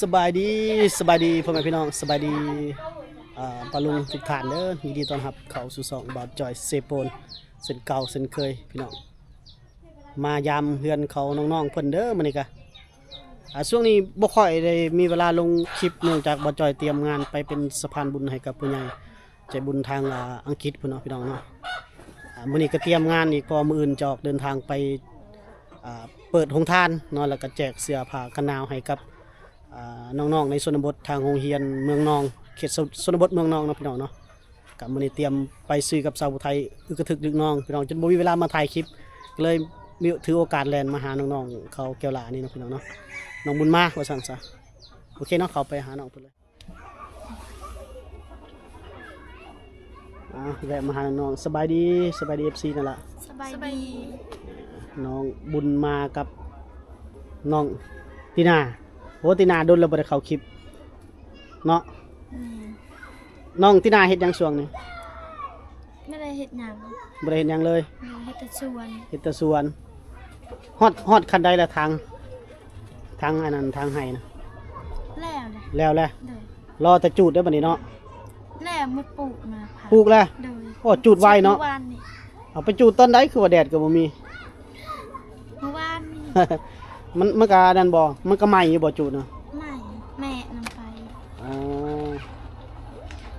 ສະບາຍດີ ສະບາຍດີພໍ່ແມ່ພີ່ນ້ອງ ສະບາຍດີ ອ່າ ປ້າລຸງທຸກທ່ານເດີ. ຍິນດີຕ້ອນຮັບເຂົ້າສູ່ຊ່ອງບ່າວຈ່ອຍເຊໂປນ ເຊັ່ນເກົ່າເຊັ່ນເຄີຍພີ່ນ້ອງ. ມາຢາມເຮືອນເຂົານ້ອງໆເພິ່ນເດີມື້ນີ້ກະ. ອ່າ ຊ່ວງນີ້ບໍ່ຄ່ອຍໄດ້ມີເວລາລົງຄລິບ ເນື່ອງຈາກບ່າວຈ່ອຍຕຽມງານໄປເປັນສະພານບຸນໃຫ້ກັບຜູ້ໃຫຍ່ໃຈບຸນທາງ ອ່າ ອັງກິດພຸ້ນເນາະ ພີ່ນ້ອງເນາະ. ອ່າ ມື້ນີ້ກະຕຽມງານອີກ ເພາະວ່າມື້ອື່ນຈະອອກເດີນທາງໄປ ອ່າ ເປີດໂຮງທານເນາະ ແລ້ວກະແຈກເສື້ອຜ້າກັນໜາວໃຫ້ກັບ ອ່າ ນ້ອງໆໃນຊົນນະບົດ ທາງໂຮງຮຽນເມືອງນອງ ເຂດຊົນນະບົດເມືອງນອງເນາະ ພີ່ນ້ອງເນາະ. ກະມື້ນີ້ຕຽມໄປຊື່ກັບສາວຜູ້ໄທ ອຶກກະທຶກລຶກໜອງ ພີ່ນ້ອງ ຈົນບໍ່ມີເວລາມາຖ່າຍຄລິບ ກະເລີຍມີ ຖືໂອກາດແລ່ນມາຫານ້ອງໆເຂົາແກ້ວຫຼ້ານີ້ເນາະ ພີ່ນ້ອງເນາະ. ນ້ອງບຸນມາວ່າຊັ້ນຊະ. ໂອເຄເນາະ ເຂົ້າໄປຫານ້ອງເພິ່ນເລີຍ. ອ່າ ແວະມາຫານ້ອງ. ສະບາຍດີ ສະບາຍດີ ເອັຟຊີ ນັ້ນລະ. ສະບາຍດີ. ນ້ອງບຸນມາກັບນ້ອງຕິນາ. ໂອ້ ຕິນາດົນແລ້ວບໍ່ໄດ້ເຂົ້າຄລິບເນາະ. ແມ່ນ. ນ້ອງຕິນາເຮັດຫຍັງຊ່ວງນີ້? ບໍ່ໄດ້ເຮັດຫຍັງ. ບໍ່ໄດ້ເຮັດຫຍັງເລີຍ? ແມ່ນ ເຮັດແຕ່ສວນ. ເຮັດແຕ່ສວນ. ຮອດ ຮອດຂັ້ນໃດລະ ທາງ ທາງອັນນັ້ນ ທາງໄຮ່ນະ? ແລ້ວແຫຼະ. ແລ້ວແຫຼະ. ໂດຍ. ລໍແຕ່ຈູດເດີບັດນີ້ເນາະ. ແລ້ວໝົດປູກນະ. ປູກແລ້ວ? ໂດຍ. ໂອ້ ຈູດໄວເນາະ. ຈູດມື້ວານນີ້. ເອົາໄປຈູດຕອນໃດ ຄືວ່າແດດກໍບໍ່ມີ? ມື້ວານນີ້. ມັນ ມັນກະນັ້ນບໍ່? ມັນກະໄໝ້ຢູ່ບໍ່ຈູດນະ? ໄໝ້ ແມ່ນຳໄປ. ອໍ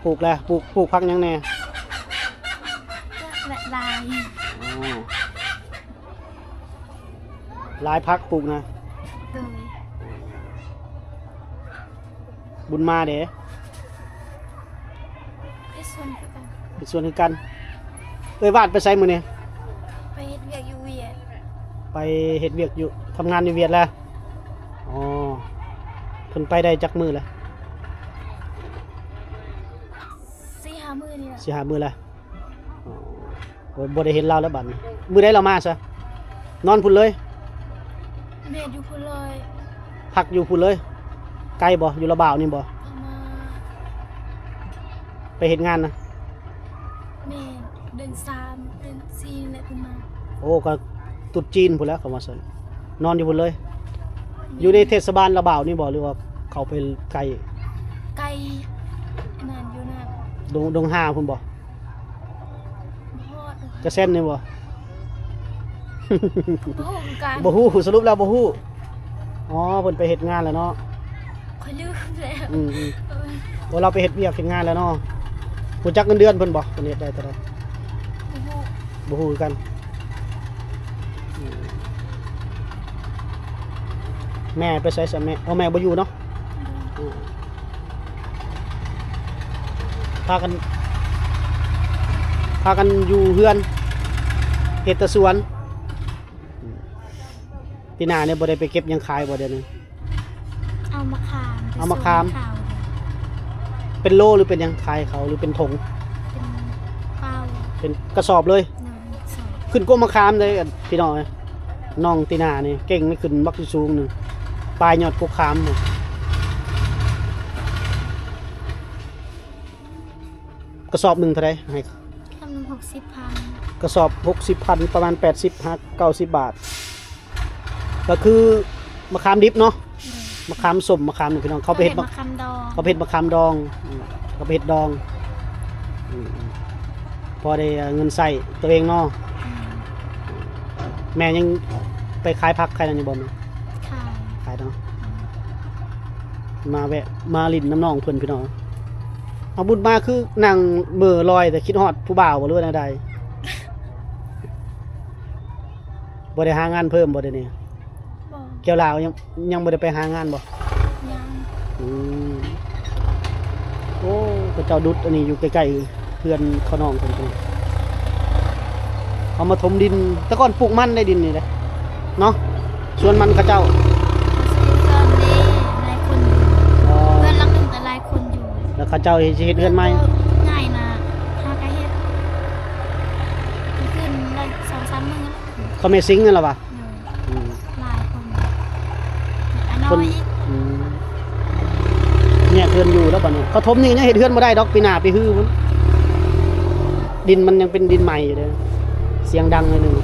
ປູກແລ້ວ. ປູກ ປູກຜັກຫຍັງແດ່? ແລະ ຫຼາຍ. ອໍ ຫຼາຍຜັກປູກນະ. ໂດຍ. ບຸນມາເດ? ເຮັດສວນຄືກັນ. ເຮັດສວນຄືກັນ. ເອື້ອຍວາດໄປໃສມື້ນີ້? ໄປເຮັດວຽກຢູ່ຫວຽດ. ໄປເຮັດວຽກຢູ່ ທຳງານຢູ່ຫວຽດແລ້ວ. ອໍ ເພິ່ນໄປໄດ້ຈັກມື້ແລ້ວ? ສີ່ຫ້າມື້ນີ້ແຫຼະ. ສີ່ຫ້າມື້ແລ້ວ. ອໍ ບໍ່ ບໍ່ໄດ້ເຫັນລາວແລ້ວບັດນີ້. ມື້ໃດລາວມາຊະ? ນອນພຸ້ນເລີຍ? ແມ່ນ ຢູ່ພຸ້ນເລີຍ. ພັກຢູ່ພຸ້ນເລີຍ? ໄກບໍ່? ຢູ່ລະບາວນີ້ບໍ່? ປະມານ ໄປເຮັດງານນະ? ແມ່ນ ເດືອນສາມ ເດືອນສີ່ແຫຼະເພິ່ນມາ. ໂອ້ ກະຕຸດຈີນພຸ້ນແຫຼະ ຄຳວ່າຊັ້ນ. ນອນຢູ່ພຸ້ນເລີຍ? ແມ່ນ. ຢູ່ໃນເທດສະບານລະບາວນີ້ບໍ່ ຫຼືວ່າເຂົ້າໄປໄກ? ໄກ ອັນນັ້ນຢູ່ນະ ດົງ ດົງຫາພຸ້ນບໍ່? ບໍ່ຮອດ. ກະເຊັນນີ້ບໍ່? ບໍ່ຮູ້ຄືກັນ. ບໍ່ຮູ້ ສະຫຼຸບແລ້ວບໍ່ຮູ້. ອໍ ເພິ່ນໄປເຮັດງານແລ້ວເນາະ. ຂ້ອຍລືມແລ້ວ. ອືມໆ. ໂອ້ ລາວໄປເຮັດວຽກເຮັດງານແລ້ວເນາະ. ຮູ້ຈັກເງິນເດືອນເພິ່ນບໍ່? ເພິ່ນເຮັດໄດ້ເທົ່າໃດ? ບໍ່ຮູ້. ບໍ່ຮູ້ຄືກັນ. ອືມ. ແມ່ໄປໃສຊະແມ່? ເອົາ ແມ່ບໍ່ຢູ່ເນາະ. ອືມ. ພາກັນ ພາກັນຢູ່ເຮືອນ ເຮັດແຕ່ສວນ. ອືມ. ປີໜ້ານີ້ບໍ່ໄດ້ໄປເກັບຫຍັງຂາຍບໍ່ດຽວນີ້? ເອົາມາຂາມ. ເອົາມາຂາມ. ເປັນໂລຫຼືເປັນຫຍັງ? ຂາຍເຂົ້າຫຼືເປັນຖົງ? ເປັນເປົາ. ເປັນກະສອບເລີຍ? ໂດຍ. ຂຶ້ນກົກມະຂາມເດ້ພີ່ນ້ອງເອີຍ. ນ້ອງຕີນານີ້ເກັ່ງຂຶ້ນບັກສູງໜຶ່ງ ປາຍຍອດກົກຂາມ. ກະສອບໜຶ່ງເທົ່າໃດ? ໃຫ້ ກະສອບໜຶ່ງຫົກສິບພັນ. ກະສອບຫົກສິບພັນ ປະມານແປດສິບຫາເກົ້າສິບບາດ. ກະຄືມະຂາມດິບເນາະ. ໂດຍ. ມະຂາມສົ້ມ ມະຂາມນີ້ພີ່ນ້ອງ ເຂົາໄປເຮັດ ເຂົາເຮັດມະ ມະຂາມດອງ. ເຂົາໄປເຮັດມະຂາມດອງ. ອືມ ເຂົາໄປເຮັດດອງ. ອືມ ພໍໄດ້ເງິນໃຊ້ໂຕເອງເນາະ. ອືມ. ແມ່ຍັງໄປຂາຍຜັກຂາຍຫຍັງຢູ່ບໍ່ແມ່? ຂາຍ. ຂາຍເນາະ. ອືມ. ມາແວະມາຫຼິ້ນນຳນ້ອງເພິ່ນພີ່ນ້ອງ. ເອົາບຸນມາຄືນັ່ງເໝີລອຍແຕ່ ຄິດຮອດຜູ້ບ່າວບໍ່ ຫຼືວ່າແນວໃດ? ບໍ່ໄດ້ຫາງານເພີ່ມບໍ່ດຽວນີ້? ບໍ່. ແກ້ວຫຼ້າຍັງ ຍັງບໍ່ໄດ້ໄປຫາງານບໍ່? ຍັງ. ອືມ. ໂອ້ ເຂົາເຈົ້າດຸດອັນນີ້ຢູ່ໃກ້ໆເຮືອນຂອງນ້ອງເພິ່ນ. ເຂົາມາຖົມດິນ ແຕ່ກ່ອນປູກມັນໃນດິນນີ້ເດ້ເນາະ ສວນມັນເຂົາເຈົ້າ. ເຂົາຊິເຮັດເຮືອນເດ້ ຫຼາຍຄົນຢູ່. ອໍ. ເຮືອນຫຼັງໜຶ່ງກະຫຼາຍຄົນຢູ່. ແລ້ວເຂົາເຈົ້າຊິເຮັດເຮືອນໃໝ່? ເຮືອນໂຕໃຫຍ່ນະ ຫາກະເຮັດ ຂຶ້ນໄດ້ສອງສາມມື້. ເຂົາແມ່ຊິງນັ້ນລະຫວາ? ໂດຍ. ອືມ. ຫຼາຍຄົນ ອານ້ອຍອີກ. ອືມ. ແຍກເຮືອນຢູ່ແລ້ວບັດນີ້ ເຂົາຖົມນີ້ຍັງເຮັດເຮືອນບໍ່ໄດ້ດອກ ປີໜ້າໄປຮືພຸ້ນ. ດິນມັນຍັງເປັນດິນໃໝ່ຢູ່ເດ້ ສຽງດັງໜ້ອຍໜຶ່ງ.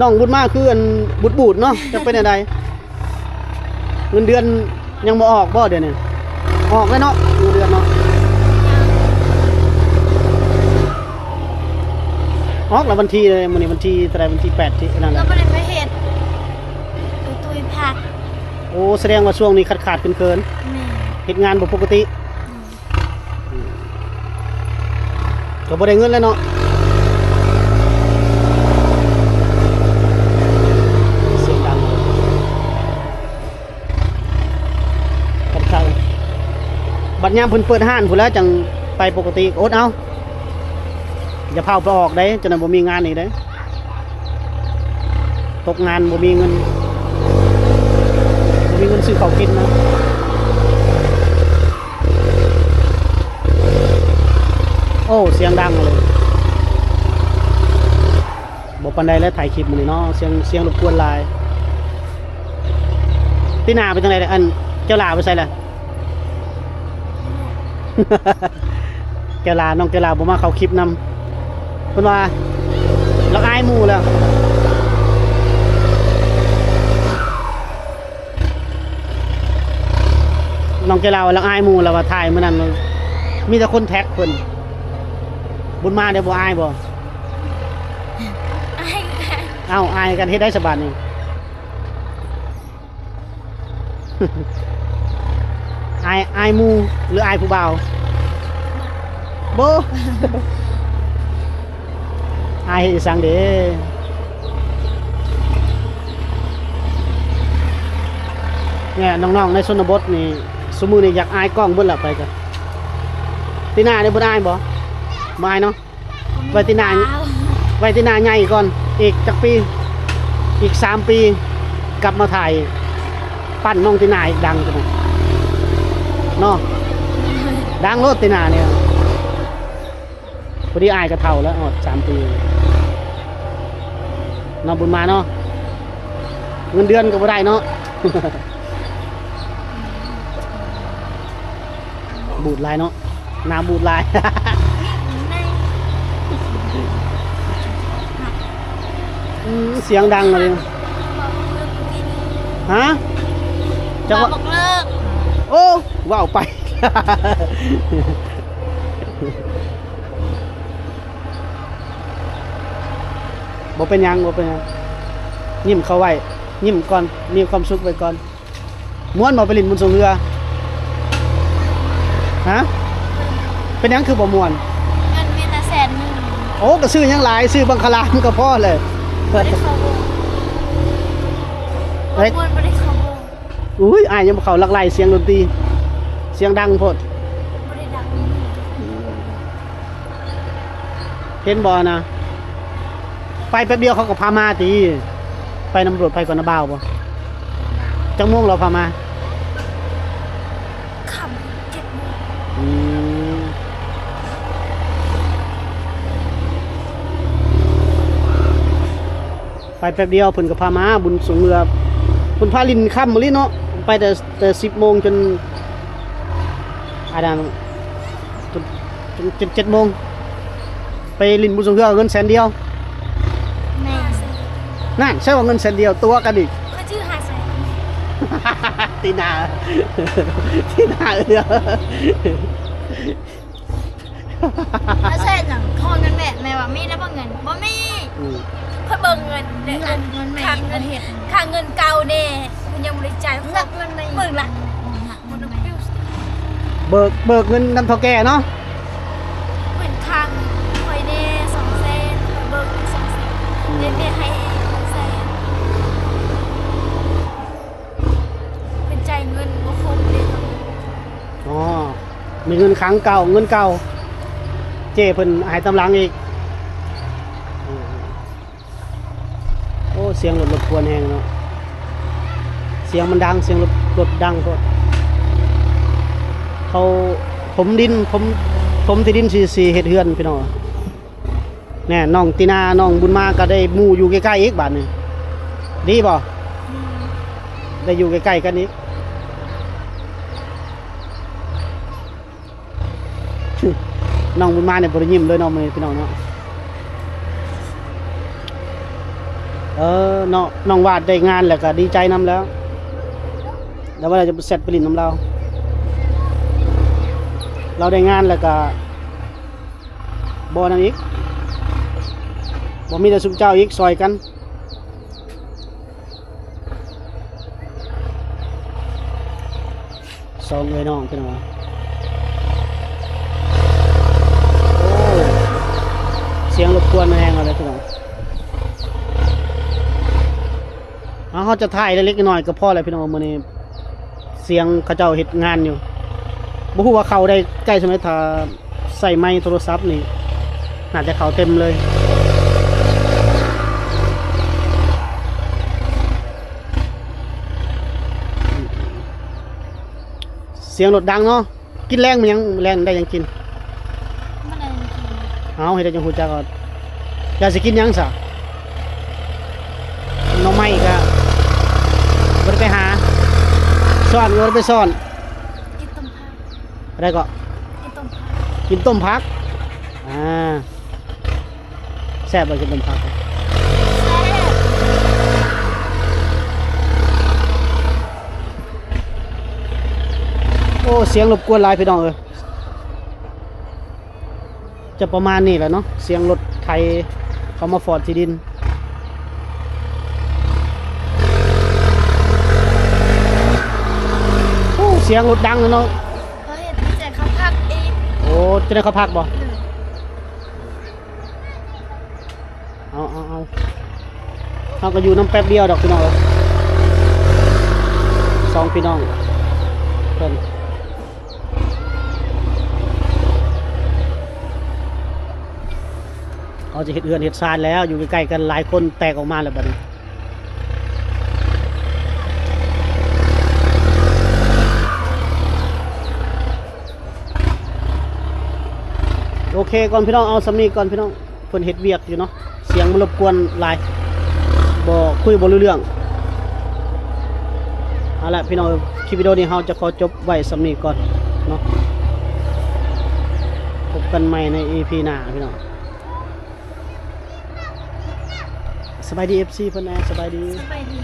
ນ້ອງບຸນມາຄືອັນບູດໆເນາະ ຈັກເປັນແນວໃດ? ເງິນເດືອນຍັງບໍ່ອອກບໍ່ດຽວນີ້? ອອກແລ້ວເນາະ ເງິນເດືອນເນາະ ອອກແລ້ວວັນທີ ມື້ນີ້ວັນທີເທົ່າໃດ? ວັນທີແປດ ທີ່ອັນນັ້ນແຫຼະ ກໍບໍ່ໄດ້ໄປເຮັດ ໄປຕຸຍຜັກ. ໂອ້ ສະແດງວ່າຊ່ວງນີ້ຂາດໆເຂີນໆ ແມ່ນ ເຮັດງານບໍ່ປົກກະຕິ. ອືມ ອືມ ກໍບໍ່ໄດ້ເງິນແລ້ວເນາະ. ສຽງດັງຄັກໆ ບັດຍາມເພິ່ນເປີດຮ້ານພຸ້ນແລ້ວ ຈັ່ງໄປປົກກະຕິ ກໍອົດເອົາ. ຢ່າພາວໄປອອກເດ້ ຈັ່ງນັ້ນບໍ່ມີງານອີກເດ້ ຕົກງານ ບໍ່ມີເງິນ ບໍ່ມີເງິນຊື້ເຂົ້າກິນນະ. ໂອ້ ສຽງດັງເລີຍ ບໍ່ປານໃດແລ້ວ ຖ່າຍຄລິບມື້ນີ້ເນາະ ສຽງ ສຽງລົບກວນຫຼາຍ. ຕິນາເປັນຈັ່ງໃດ ອັນ ແກ້ວຫຼ້າໄປໃສລະ? ແກ້ວຫຼ້າ ນ້ອງແກ້ວຫຼ້າບໍ່ມາເຂົ້າຄລິບນຳ ເພິ່ນວ່າລາວອາຍໝູ່ແລ້ວ. ນ້ອງແກ້ວຫຼ້າວ່າລາວອາຍໝູ່ ລາວວ່າຖ່າຍມື້ນັ້ນ ມີແຕ່ຄົນແທັກເພິ່ນ. ບຸນມາເດ້ ບໍ່ອາຍບໍ່? ອາຍຄືກັນ. ເອົ້າ ອາຍຄືກັນ ເຮັດໄດ້ສະບາດນີ້. ອາຍ ອາຍໝູ່ ຫຼື ອາຍຜູ້ບ່າວ? ບໍ່ ອາຍເຮັດອີ່ສັງເດ. ແມ່ນ ນ້ອງໆ ໃນຊົນນະບົດນີ້ ຊຸມື້ນີ້ຢາກອາຍກ້ອງເບິດລະ ໄປກະ. ຕິນາເດ້ ບໍ່ອາຍບໍ່? ບໍ່ອາຍເນາະ. ໄວ້ຕິໜ້າ ໄວ້ຕິໜ້າໃຫຍ່ກ່ອນ ອີກຈັກປີ ອີກສາມປີ ກັບມາຖ່າຍ ປັ້ນນ້ອງຕິໜ້າອີກ ດັງໂລດເນາະ ດັງໂລດຕິໜ້ານີ້. ພໍດີອ້າຍກໍເຖົ້າແລ້ວ ຮອດສາມປີເນາະ ບຸນມາເນາະ ເງິນເດືອນກໍບໍ່ໄດ້ເນາະ. ບູດຫຼາຍເນາະ ໜ້າບູດຫຼາຍ. ອືມ ສຽງດັງເລີຍ. ຮະ? ຈັກວ່າ ບອກເລີກ. ໂອ້ ເວົ້າໄປ. ບໍ່ເປັນຫຍັງ ບໍ່ເປັນຫຍັງ. ຍິ້ມເຂົ້າໄວ້ ຍິ້ມກ່ອນ ມີຄວາມສຸກໄວ້ກ່ອນ. ມ່ວນບໍ່ໄປຫຼິ້ນບຸນສົງເຮືອ? ຮະ? ເປັນຫຍັງຄືບໍ່ມ່ວນ? ເງິນມີແຕ່ແສນໜຶ່ງ. ໂອ້ ກໍຊື້ຫຍັງຫຼາຍ ຊື້ບັງຄະລາມກໍພໍແຫຼະ. ບໍ່ໄດ້ເຂົ້າວົງ. ເອີຍ ບໍ່ມ່ວນ ບໍ່ໄດ້ເຂົ້າວົງ. ອຸ້ຍ ອ້າຍຍັງບໍ່ເຂົ້າ ລັກໄລ່ສຽງດົນຕີ ສຽງດັງໂພດ. ບໍ່ໄດ້ດັງ. ເຫັນບໍ່ນະ ໄປແປັບດຽວເຂົາກໍພາມາຕິ. ໄປນຳລົດໃຜກ່ອນນະ ບ່າວບໍ່? ຈັກໂມງລາວພາມາ? ຄ່ຳ ເຈັດໂມງ. ອືມ ໄປແປັບດຽວເພິ່ນກໍພາມາ ບຸນສົງເຮືອ ເພິ່ນພາຫຼິ້ນຄ່ຳມື້ນີ້ເນາະ ໄປແຕ່ ແຕ່ສິບໂມງຈົນ ອັນນັ້ນ ຈົນ ຈົນ ຈົນເຈັດໂມງ ໄປຫຼິ້ນບຸນສົງເຮືອເງິນແສນດຽວ. ແມ່ນ. ນັ້ນ ໃຊ່ວ່າເງິນແສນດຽວ ຕົວະກັນອີກ. ຂ້ອຍຈື່ຫ້າແສນ. ຕີໜ້າ ຕີໜ້າເອື້ອ. ແລ້ວໃຊ້ຫຍັງ? ຂໍເງິນແມ່ ແມ່ວ່າມີແລ້ວບໍ່ເງິນ? ບໍ່ມີ. ອືມ ຂ້ອຍເບິ່ງເງິນເດ້ ເງິນ ເງິນແມ່ ຄ່າເງິນ ເງິນເຮັດ ຄ່າເງິນເກົ່າເດ້ ເພິ່ນຍັງບໍ່ໄດ້ຈ່າຍ. ເງິນແມ່ ເບິ່ງລະ ເບີກ ເບີກເງິນນຳເຖົ້າແກ່ເນາະ. ເພິ່ນຄ້າງຂ້ອຍແດ່ສອງແສນ ຂ້ອຍເບີກອີກສອງແສນ. ອືມ ແມ່ໃຫ້ແຕ່ໜຶ່ງແສນ. ເພິ່ນຈ່າຍເງິນບໍ່ຄົບເດ້. ອໍ ມີເງິນຄ້າງເກົ່າ ເງິນເກົ່າ ເຈ້ເພິ່ນໃຫ້ຕາມຫຼັງອີກ. ອືມ ໂອ້ ສຽງລົດລົບກວນແຮງເນາະ ສຽງມັນດັງ ສຽງລົດ ລົດດັງໂພດ. ເຂົາຖົມດິນ ຖົມ ຖົມທີ່ດິນຊິ ຊິເຮັດເຮືອນພີ່ນ້ອງ. ແນ່ ນ້ອງຕິນາ ນ້ອງບຸນມາກໍໄດ້ໝູ່ຢູ່ໃກ້ໆອີກບາດນີ້ ດີບໍ່? ອືມ ໄດ້ຢູ່ໃກ້ໆກັນອີກ. ນ້ອງບຸນມານີ້ບໍ່ໄດ້ຍິ້ມເລີຍເນາະ ມື້ນີ້ພີ່ນ້ອງເນາະ. ເອີ ເນາະ ນ້ອງວາດໄດ້ງານແລ້ວກໍດີໃຈນຳແລ້ວ ແລ້ວວ່າລາວຈະແຊັດໄປຫຼິ້ນນຳລາວ ລາວໄດ້ງານແລ້ວກໍບໍ່ນັ້ນອີກ ບໍ່ມີແຕ່ຊຸມເຈົ້າອີກ ຊ່ອຍກັນ. ສອງເອື້ອຍນ້ອງພີ່ນ້ອງ ໂອ້ ສຽງລົບກວນແຮງເອົາເລີຍພີ່ນ້ອງ ເຮົາ ເຮົາຈະຖ່າຍເລັກໆນ້ອຍໆກໍພໍແລ້ວພີ່ນ້ອງ ມື້ນີ້ສຽງເຂົາເຈົ້າເຮັດງານຢູ່ ບໍ່ຮູ້ວ່າເຂົ້າໄດ້ໃກ້ສ່ຳໃດ ຖ້າ ໃຊ້ໄມໂທລະສັບນີ້ ໜ້າຈະເຂົ້າເຕັມເລີຍ ສຽງລົດດັງເນາະ ກິນແລງມີຫຍັງ ແລງໄດ້ຫຍັງກິນ ບໍ່ໄດ້ຫຍັງກິນ ເອົ້າ ເຮັດໃດຈັ່ງຮູ້ຈັກ ຢາກຊິກິນຫຍັງຊະ ໜໍ່ໄມ້ກະບໍ່ໄດ້ໄປຫາ ຊ້ອນກໍບໍ່ໄດ້ໄປຊ້ອນ ກິນຕົ້ມຜັກ ໄດ້ເກາະ ກິນຕົ້ມຜັກ ກິນຕົ້ມຜັກ ອ່າ ແຊບບໍ່ ກິນຕົ້ມຜັກ ແຊບ ໂອ້ ສຽງລົບກວນຫຼາຍພີ່ນ້ອງເອີຍ ຈະປະມານນີ້ແຫຼະເນາະ ສຽງລົດໄຖເຂົາມາຟອດທີ່ດິນ ໂອ້ ສຽງລົດດັງເນາະ ເຂົາເຮັດໃຈເຂົາພັກອີກ ໂອ້ ຈະໄດ້ເຂົາພັກບໍ່ ອືມ ເອົາ ເອົາ ເອົາ ເຮົາກໍຢູ່ນຳແປັບດຽວດອກພີ່ນ້ອງເອີຍ ສອງພີ່ນ້ອງເພິ່ນ ເຂົາຈະເຮັດເຮືອນເຮັດຊານແລ້ວ ຢູ່ໃກ້ໆກັນຫຼາຍຄົນແຕກອອກມາແລ້ວບັດນີ້. ໂອເຄກ່ອນພີ່ນ້ອງ ເອົາສ່ຳນີ້ກ່ອນພີ່ນ້ອງ ເພິ່ນເຮັດວຽກຢູ່ເນາະ ສຽງມັນລົບກວນຫຼາຍ ບໍ່ ຄຸຍບໍ່ຮູ້ເລື່ອງ. ເອົາລະພີ່ນ້ອງ ຄລິບວິດີໂອນີ້ເຮົາຈະຂໍຈົບໄວ້ສ່ຳນີ້ກ່ອນເນາະ ພົບກັນໃໝ່ໃນອີພີໜ້າພີ່ນ້ອງ. ສະບາຍດີ ເອັຟຊີ ເພິ່ນແດ່ ສະບາຍດີ ສະບາຍດີ.